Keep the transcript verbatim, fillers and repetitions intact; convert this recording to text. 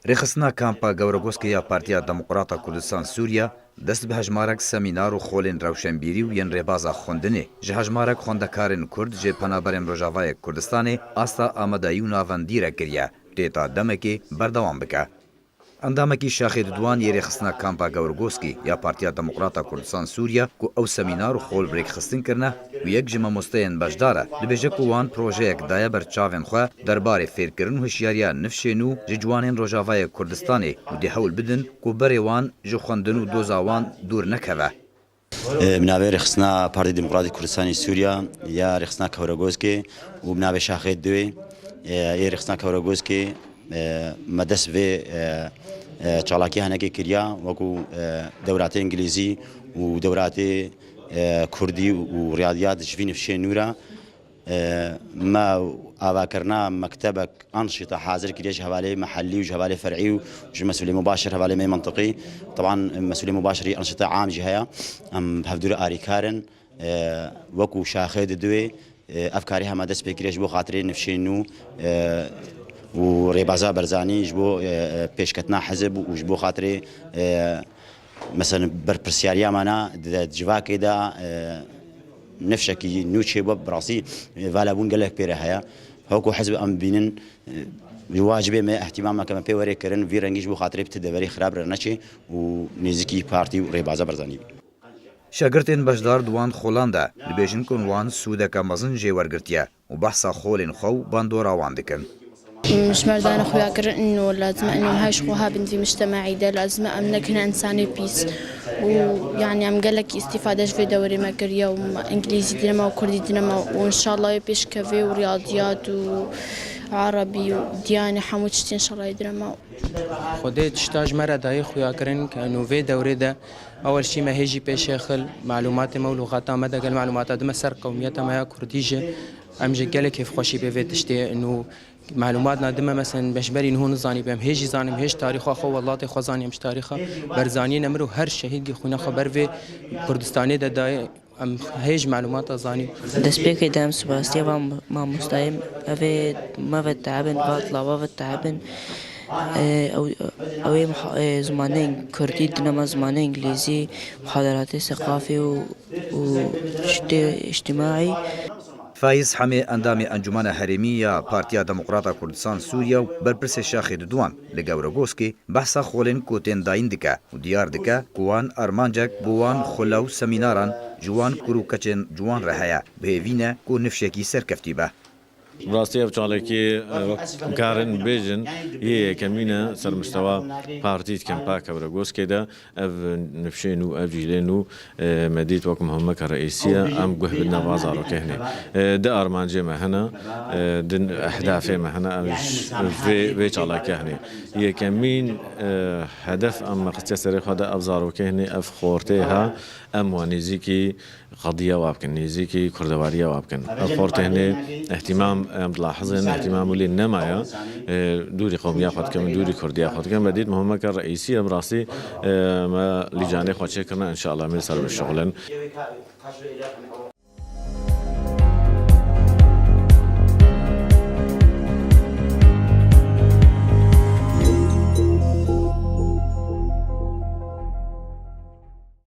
Rêxistina Kampa Gewregoskê ya Partiya Demokrata Kurdistan Sûriya dest bi hejmarek semînar û xolên rewşenbîrî û yên rêbaza xwendinê ji hejmarek xwendekarên Kurd jê penaberên Rojavayê Kurdistanê asta amadeyî û navendî re kiriye, tê ta demekê berdewam bike. Endamekî Şaxê Diduwan yê Rêxistina Kampa Gewregoskê ya Partiya Demokrata Kurdistan Sûriya ku ew semînar û xol bi rêkxistin kirine û yek ji mamosteyên beşdar e, dibêje ku wan projeyek daye ber çavên xwe derbarê fêrkirin û hişyariya nifşên nû ji ciwanên Rojavayê Kurdistanê û dê hewl bidin ku berê wan ji xwendin û doza wan dûr nekeve. Bi navê Rêxistina Partî Demokratîk Kurdistanê Sûriya ya Rêxistina Kewregoskê û bi navê Şaxê Diwê yê Rêxistina Kewregoskê, e, me dest vê, e, e, çalakî henekê kiriya, wekû, e, dewratê îngilîzî û dewratê, e, kurdî û riyadiyat ji vî nifşê nû re. E, me avakirina mektebek anşîta hazir kiriye ji hevalê mehellî û ji hevalê fer'î û ji mesûlê mubaşir hevalê me mentiqî. Teban mesûlê mubaşirî anşîta am jî heye. Em bi hevdû re arîkar in. E, wekû Şaxê Diduwê, e, ev karî hema dest pê kiriye ji bo xatirê nifşên nû, e, û rêbaza Barzanî ji bo, e, e, pêşketina hizib û ji bo xatirê, e, Mesela berpirsyariya me na di civakê de, e, nifşekî nû çêbû, bi rastî, e, valabûn gelek pê re heye. Wekû hizb em bînin, e, ji wacibê me, ihtimam me ke me pê were kirin, vî rengî ji bo xatirê bi ti deverê xirab re neçê û nêzîkî partî û rêbaza Barzanî bî. Şagirtên beşdar di wan xolan de dibêjin ku wan sûdeke mezin jê wergirtiye û behsa xolên xwe û bandora wan dikin. Ji merdana xuya kirin ino lazim e ino her ji xwe habin vî mictemaî de lazim e em nekin insanê pîs û yani em gelekî îstîfade ji vê dewrê me kiriye û îngilîzî dinema û kurdî dinema û înşallah wê pêşkevê û riyadiyat û erebî û diyanê hemû tiştî înşallah ê dinema. Xwedê tişta ji me re dayê xuya kirin ke ino vê dewrê de ewel şî me hêjî pêşê xil, malûmatê me û lûxata me de gel malûmata dime ser qewmiyeta me ya kurdî jî. Em ji gelek kêfxweşî pê vê tiştê û malûmat na dime, mesen me ji berî niho nizanî be. Em hêjî zanim, hêj tarîxa xwe, welatê xwe zanî, em ji tarîxa Berzaniyê nemir û her şehîdkî xwîna xwe ber vê Kurdistanê de dayê. Em hêj malûmata zanî. Destpêkê de em sibastiya van mamostayê me ve teabin, va tilava ve teabin. E, ew, ew ê muha-, e, zimanê kurdî, dinema zimanê îngilîzî, muhaderatê seqafî û, û ştê îctimaî. Faiz Hemê endamê Encûmena Herêmî ya Partiya Demokrata Kurdistan Sûriye û berpirsê Şaxê Diduwan li Gewregoskê behsa xolên ku tên dayîn dike û diyar dike ku wan armancek bo wan xule û semînaran ji wan kur û keçên ciwan re heye, bi hêvî ne ku nifşekî serkeftî be. Bi rastî ev çalakî, e, wek karin bêjin, yê yekemîn e ser mistewa partî di kempa Kewregoskê de. Ev nifşên û ev cîlên û, e, me dît wek muhimmeke reîsî ye. Em guh bidine va zarokê hinê. E, di armancê me hene, e, di ehdafê me hene, em ji vê, vê çalakiya hinê. Yekemîn, e, hedef em me xistiye serê xwe de ev zarokê hinê, ev xortê ha, em wan nêzîkî qediya wa bikin, nêzîkî kurdewariya wa bikin. Ev xortê hinê îhtîmam em dilahizin, îhtîmam wî lê nemaye, e, dûrî qewmiya xwe dikin, dûrî kurdiya xwe dikin. Me dît muhimmeke reîsî ye, bi rastî, e, me lîcanê xwe çêkirine, înşallah em ê ser bişuxulin.